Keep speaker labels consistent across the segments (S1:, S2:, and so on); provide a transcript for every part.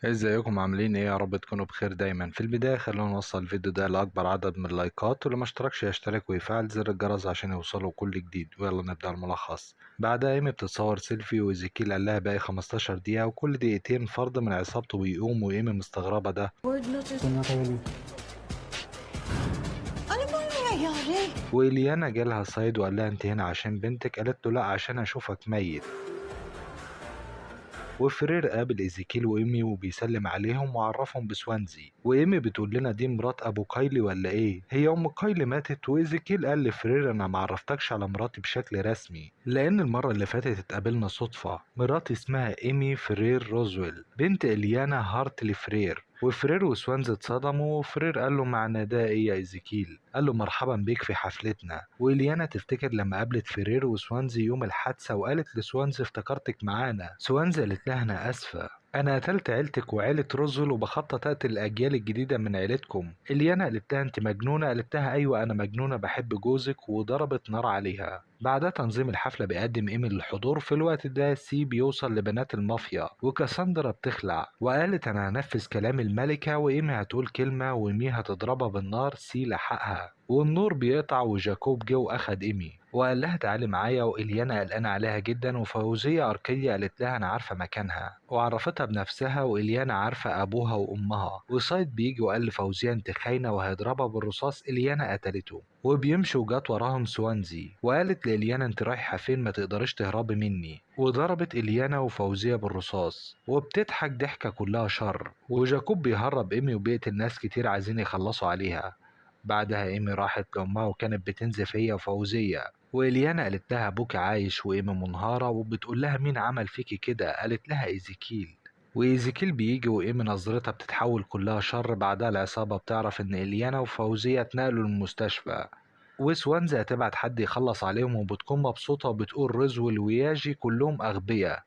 S1: ازيكم عاملين ايه؟ يا رب تكونوا بخير دايما. في البداية خلونا نوصل الفيديو ده لأكبر عدد من اللايكات، واللي ما اشتركش يشترك ويفعل زر الجرس عشان يوصله كل جديد. ويلا نبدأ الملخص. بعدها ايمي بتتصور سيلفي وإيزيكيل قال لها باقي 15 دقيقة، وكل دقيقتين فرد من عصابته بيقوم، وإيمي مستغربة ده.
S2: Ano bang nangyayari?
S1: وإليانا جالها سايد وقال لها انت هنا عشان بنتك؟ قالت له لا، عشان اشوفك ميت. وفرير قابل إيزيكيل وإيمي وبيسلم عليهم وعرفهم بسوانزي، وإيمي بتقول لنا دي مرات أبو كايلي ولا إيه؟ هي أم كايلي ماتت. وإيزيكيل قال لفرير أنا معرفتكش على مراتي بشكل رسمي، لأن المرة اللي فاتت اتقابلنا صدفة. مراتي اسمها إيمي فرير روزويل، بنت إليانا هارتلي فرير. وفرير وسوانزي اتصدموا، وفرير قال له معنى ده ايه يا ايزيكيل؟ قال له مرحبا بيك في حفلتنا. وإليانا تفتكر لما قابلت فرير وسوانزي يوم الحادثة وقالت لسوانزي افتكرتك معانا. سوانزي قالت لها انا اسفة، انا قتلت عيلتك وعيلة روزول وبخطط اقتل الاجيال الجديدة من عيلتكم. إليانا قالت لها انت مجنونة؟ قالت لها ايوه انا مجنونة، بحب جوزك، وضربت نار عليها. بعدها تنظيم الحفلة بيقدم ايمي للحضور. في الوقت ده سي بيوصل لبنات المافيا، وكاساندرا بتخلع وقالت انا هنفذ كلام الملكة، وايمي هتقول كلمة ومي هتضربها بالنار. سي لحقها والنور بيقطع، وجاكوب جه واخد ايمي وقال لها تعالي معايا. وإليانا قلقانة عليها جدا، وفوزية أركية قالت لها أنا عارفة مكانها وعرفتها بنفسها، وإليانا عارفة أبوها وأمها. وسايد بيجي وقال لفوزية أنت خاينة وهيضربها بالرصاص. إليانا قتلته وبيمشوا، وجات وراهم سوانزي وقالت لإليانا أنت رايحة فين؟ ما تقدريش تهربي مني. وضربت إليانا وفوزية بالرصاص وبتضحك ضحكة كلها شر. وجاكوب بيهرب إيمي وبيقتل ناس كتير عايزين يخلصوا عليها. بعدها إيمي راحت لأمها وكانت بتنزف هي وفوزية، وإليانا قالت لها أبوك عايش، وإيمي منهارة وبتقول لها مين عمل فيكي كده؟ قالت لها إيزيكيل. وإيزيكيل بيجي وإيمي نظرتها بتتحول كلها شر. بعدها العصابة بتعرف إن إليانا وفوزية اتنقلوا للمستشفى، وسوانزي هتبعت حد يخلص عليهم، وبتكون مبسوطة وبتقول روزويل وياجي كلهم أغبياء،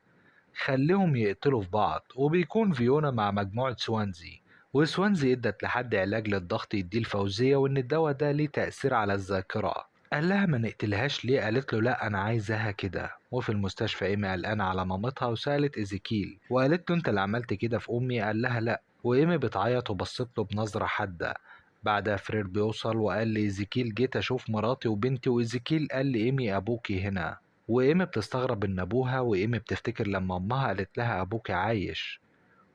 S1: خليهم يقتلوا في بعض. وبيكون فيونا مع مجموعة سوانزي، وسوانزي ادت لحد علاج للضغط يديه لفوزية، وان الدواء ده ليه تأثير على الذاكرة. قال لها ما نقتلهاش ليه؟ قالت له لا انا عايزاها كده. وفي المستشفى ايمي قلقانة على مامتها وسألت ايزيكيل وقالت له انت اللي عملت كده في امي؟ قال لها لا. وايمي بتعيط وبصت له بنظرة حادة. بعدها فرير بيوصل وقال لإيزيكيل جيت اشوف مراتي وبنتي، وإيزيكيل قال لإيمي ابوكي هنا. وإيمي بتستغرب ان ابوها، وإيمي بتفتكر لما امها قالت لها ابوكي عايش،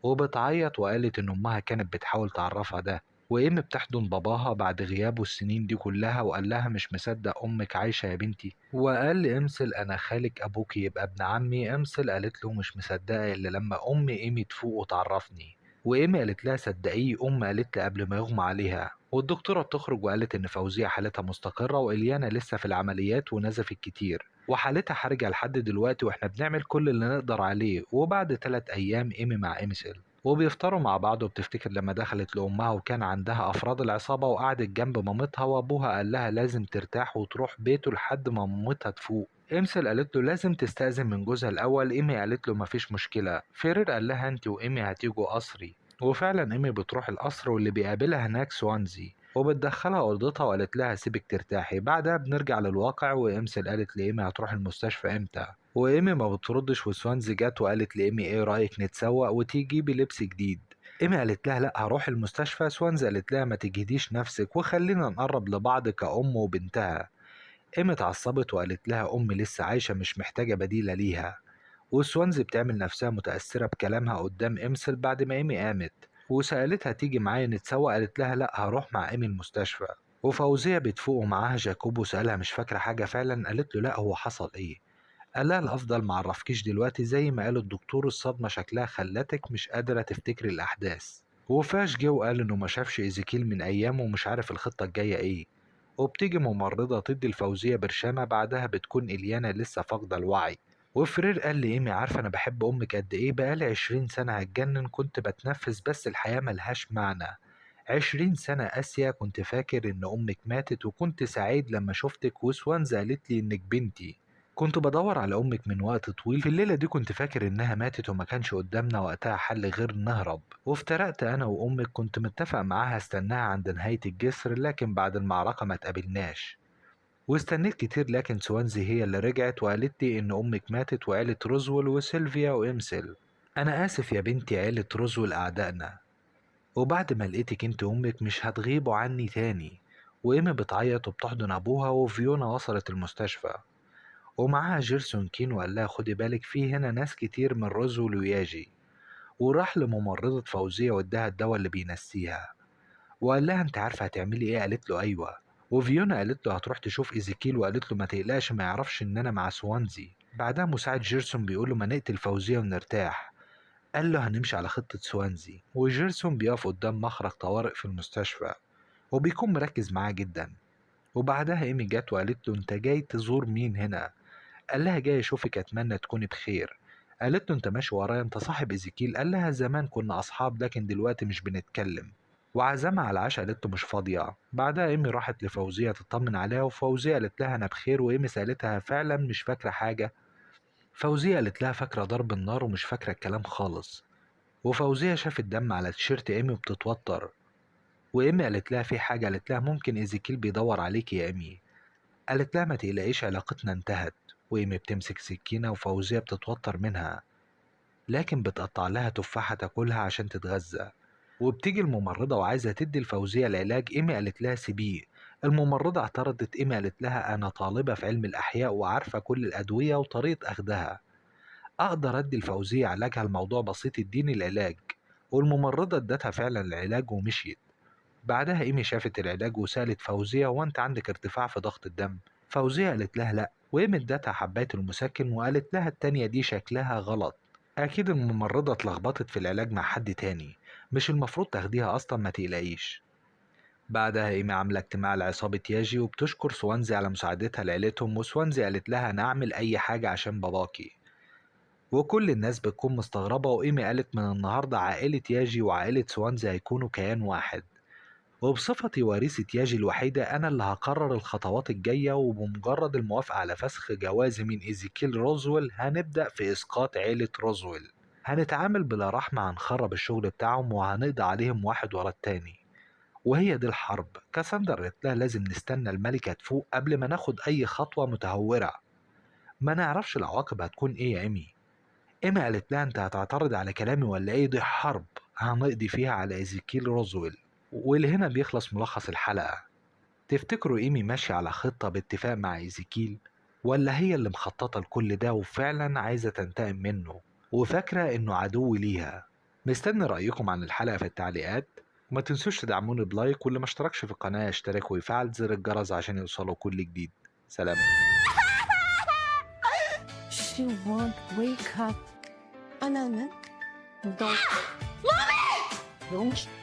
S1: وبتعيط وقالت ان امها كانت بتحاول تعرفها ده. وإيمي بتحضن باباها بعد غيابه السنين دي كلها، وقال لها مش مصدق امك عايشة يا بنتي. وقال لإمسل انا خالك ابوكي يبقى ابن عمي. إمسل قالت له مش مصدقة الا لما ام إيمي تفوق وتعرفني. وإيمي قالت لها صدقيه، ام قالت لي قبل ما يغمى عليها. والدكتورة بتخرج وقالت إن فوزية حالتها مستقرة، وإليانا لسه في العمليات ونزفت كتير وحالتها حرجة لحد دلوقتي، واحنا بنعمل كل اللي نقدر عليه. وبعد 3 أيام إيمي مع إمسل وبيفطروا مع بعض، وبتفتكر لما دخلت لأمها وكان عندها أفراد العصابة وقعدت جنب مامتها، وأبوها قال لها لازم ترتاح وتروح بيته لحد ما مامتها تفوق. إمسل قالت له لازم تستأذن من جوزها الأول. إيمي قالت له مفيش مشكلة. فيرير قال لها أنت وإيمي هتيجوا قصري، وفعلا إيمي بتروح القصر واللي بيقابلها هناك سوانزي وبتدخلها أوضتها وقالت لها سيبك ترتاحي. بعدها بنرجع للواقع، وإمسل قالت لإيمي هتروح المستشفى إمتى؟ وإيمي ما بتردش. وسوانزي جت وقالت لإيمي إيه رأيك نتسوق وتيجي بلبس جديد؟ إيمي قالت لها لا هروح المستشفى. سوانزي قالت لها ما تجهديش نفسك وخلينا نقرب لبعض كأم وبنتها. إيمي اتعصبت وقالت لها أمي لسه عايشة مش محتاجة بديلة ليها. وسوانزي بتعمل نفسها متأثرة بكلامها قدام إمسل بعد ما إيمي قامت وسألتها تيجي معايا نتسوق؟ قالت لها لا هروح مع إيمي المستشفى. وفوزية بتفوق ومعاها جاكوب وسألها مش فاكرة حاجة فعلا؟ قالت له لا هو حصل إيه؟ قال لها الأفضل معرفكيش دلوقتي، زي ما قال الدكتور الصدمة شكلها خلتك مش قادرة تفتكري الأحداث. وفاش جه وقال إنه ما شافش إيزيكيل من أيام ومش عارف الخطة الجاية إيه. وبتيجي ممرضة تدي الفوزية برشامة. بعدها بتكون إليانا لسه فاقدة الوعي. وفرير قال لإيمي عارفة أنا بحب أمك قد إيه؟ بقالي 20 سنة هتجنن، كنت بتنفس بس الحياة ملهاش معنى. 20 سنة قاسية، كنت فاكر إن أمك ماتت وكنت سعيد لما شفتك، وسوانزي قالت لي إنك بنتي. كنت بدور على أمك من وقت طويل، في الليلة دي كنت فاكر إنها ماتت وما كانش قدامنا وقتها حل غير نهرب، وافترقت أنا وأمك. كنت متفق معاها استناها عند نهاية الجسر، لكن بعد المعركة ما تقابلناش واستنيت كتير، لكن سوانزي هي اللي رجعت وقالت لي إن أمك ماتت وعيلة روزويل وسيلفيا وإمسل. أنا آسف يا بنتي، عيلة روزويل أعدائنا، وبعد ما لقيتك انت وأمك مش هتغيبوا عني تاني. وإيمي بتعيط وبتحضن أبوها. وفيونا وصلت المستشفى ومعاها جيرسون كين وقال لها خدي بالك في هنا ناس كتير من روزويل وياجي. وراح لممرضة فوزية واداها الدواء اللي بينسيها وقال لها انت عارفة هتعملي ايه؟ قالت له ايوه. وفيونا قالت له هتروح تشوف إيزيكيل، وقالت له ما تقلقش ما يعرفش ان انا مع سوانزي. بعدها مساعد جيرسون بيقول له ما نقتل فوزية ونرتاح، قال له هنمشي على خطة سوانزي. وجيرسون بيقف قدام مخرج طوارئ في المستشفى وبيكون مركز معاه جدا. وبعدها إيمي جت وقالت له انت جاي تزور مين هنا؟ قال لها جاي اشوفك، اتمنى تكوني بخير. قالت له انت ماشي ورايا، انت صاحب إيزيكيل؟ قال لها زمان كنا اصحاب لكن دلوقتي مش بنتكلم. وعزمها على العشاء، قالت له مش فاضية. بعدها إيمي راحت لفوزية تطمن عليها، وفوزية قالت لها أنا بخير. وإيمي سألتها فعلا مش فاكرة حاجة؟ فوزية قالت لها فاكرة ضرب النار ومش فاكرة الكلام خالص. وفوزية شافت دم على تيشيرت إيمي وبتتوتر. وإيمي قالت لها في حاجة؟ قالت لها ممكن إيزيكيل بيدور عليكي يا إيمي. قالت لها ما تقلقيش علاقتنا انتهت. وإيمي بتمسك سكينة وفوزية بتتوتر منها، لكن بتقطع لها تفاحة تاكلها عشان تتغذى. وبتيجي الممرضة وعايزة تدي الفوزية العلاج، إيمي قالت لها سيبيه. الممرضة اعترضت، إيمي قالت لها أنا طالبة في علم الأحياء وعارفة كل الأدوية وطريقة أخدها، أقدر أدي الفوزية علاجها، الموضوع بسيط، اديني العلاج. والممرضة ادتها فعلا العلاج ومشيت. بعدها إيمي شافت العلاج وسألت فوزية هو أنت عندك ارتفاع في ضغط الدم؟ فوزية قالت لها لأ. وإيمي ادتها حباية المسكن وقالت لها التانية دي شكلها غلط، أكيد الممرضة اتلخبطت في العلاج مع حد تاني، مش المفروض تاخديها أصلا، ما تقلقيش. بعدها إيمي عاملة اجتماع لعصابة ياجي وبتشكر سوانزي على مساعدتها لعيلتهم، وسوانزي قالت لها أنا أعمل أي حاجة عشان باباكي. وكل الناس بتكون مستغربة، وإيمي قالت من النهاردة عائلة ياجي وعائلة سوانزي هيكونوا كيان واحد، وبصفتي وريثة ياجي الوحيدة أنا اللي هقرر الخطوات الجاية، وبمجرد الموافقة على فسخ جوازي من إيزيكيل روزويل هنبدأ في إسقاط عيلة روزويل، هنتعامل بلا رحمة، هنخرب الشغل بتاعهم وهنقضي عليهم واحد ورا التاني، وهي دي الحرب. كاساندرا قالت لها لازم نستنى الملكة تفوق قبل ما ناخد أي خطوة متهورة، ما نعرفش العواقب هتكون إيه يا إيمي. إيمي قالت لها أنت هتعترض على كلامي ولا إيه؟ دي حرب هنقضي فيها على إيزيكيل روزويل. واللي هنا بيخلص ملخص الحلقة. تفتكروا إيمي ماشية على خطة باتفاق مع إيزيكيل، ولا هي اللي مخططة لكل ده وفعلا عايزة تنتقم منه وفاكرة إنه عدو ليها؟ مستني رأيكم عن الحلقة في التعليقات، وما تنسوش تدعموني ب like، واللي ما اشتركش في القناة يشترك ويفعل زر الجرس عشان يوصلوا كل جديد. سلام.
S2: She won't wake up. Annulment. Don't. Mommy! Don't.